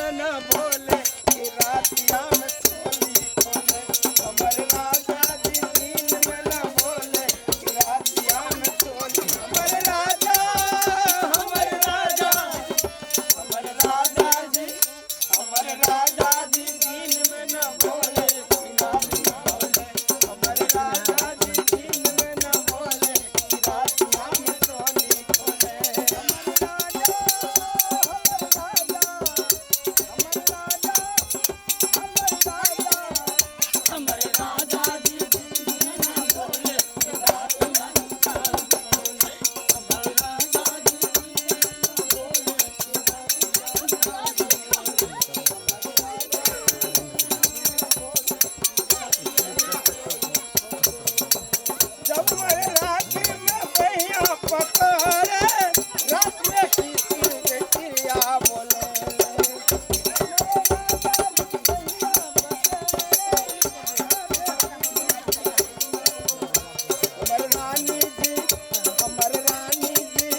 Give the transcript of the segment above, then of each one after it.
में न बोले कि रातिया में चोली खोले। हमर राजा जी दिन में न बोले कि रातिया में चोली। हमर राजा, हमर राजा, हमर राजा जी, हमर राजा जी दिन में न बोले कि रातिया बोले। हमर राजा जी दिन में न बोले कि रातिया में चोली खोले। हमर राजा जी दिन में न बोले कि रातिया में चोली खोले। हमर राजा जी दिन में न बोले कि रातिया में चोली खोले। जब मर रात में भैया पकड़े, रात में किसी के क्रिया बोले। हमर रानी जी, हमर रानी जी,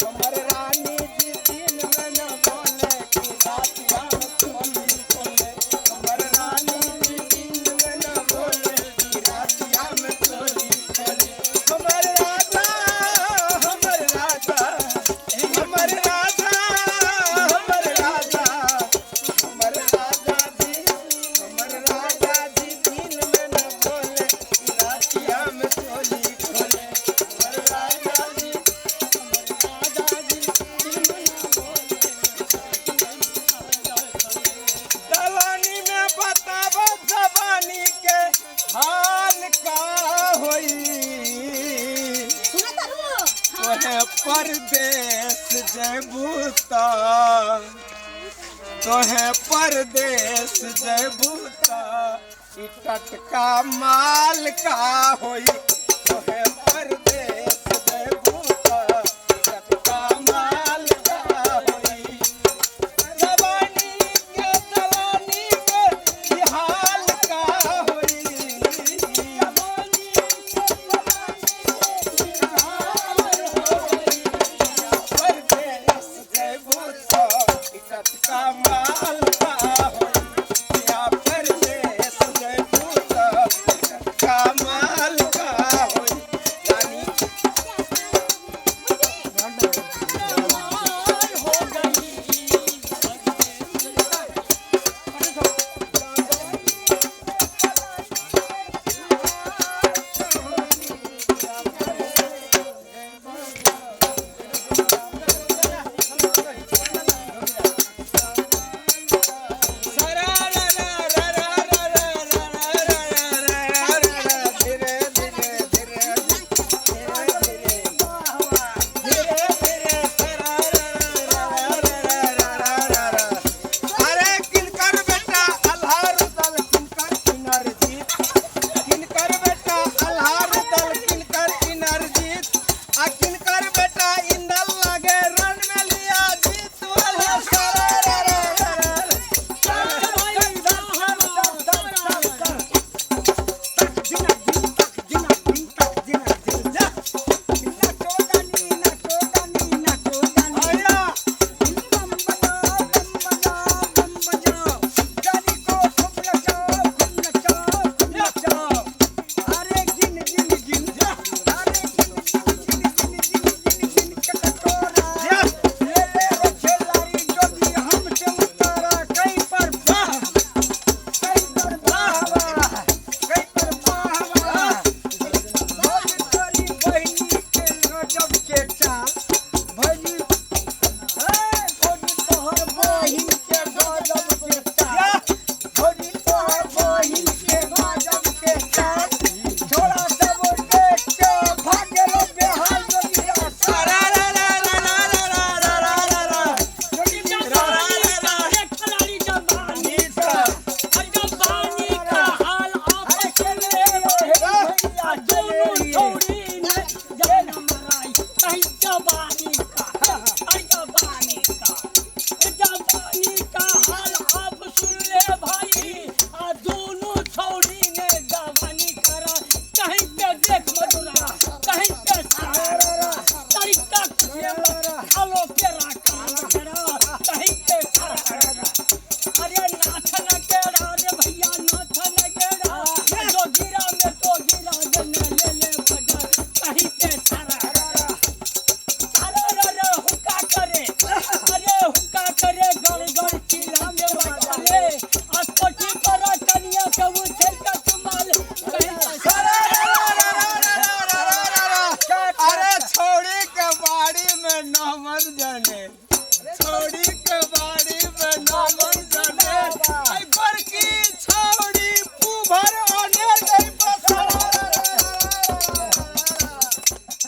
हमर रानी जी दिन में न बोले कि रातिया में चोली खोले। हमर रानी जी दिन में न बोले कि रातिया में चोली खोले। हमर राजा, हमर राजा, हमर राजा, हमर राजा, हमर राजा जी, हमर राजा जी दिन में न बोले कि रातिया में चोली खोले। हमर राजा जी, हमर राजा जी दिन में न बोले दलानी में बताब जवानी के हाल का होई। तोहे परदेस जयबूता, तोहे परदेस जयबूता, ई टटका माल का होई। तोहे परदेस जयबूता, ई टटका माल का होई। जवानी के दलानी में ई हाल का होई। जवानी के दलानी में ई हाल होई। परदेस जयबूता, ई टटका माल का होई। या परदेस जयबूता, ई टटका माल का होई। रानी कमाल हो गई। अरे किनकर बेटा अल्हार दल किनकर इनरजीत, किनकर बेटा अल्हार दल किनकर इनरजीत, आ किनकर बेटा इंदल लागे रण में लिया जीत वाला। सारा रा रा रा रा रा। आया। रा रा रा रा रा रा रा रा रा रा। खिलाड़ी जवानी का, और जवानी का हाल आपस में दोनों छोड़ी ने जान मराई कहीं जवानी। छोड़ी।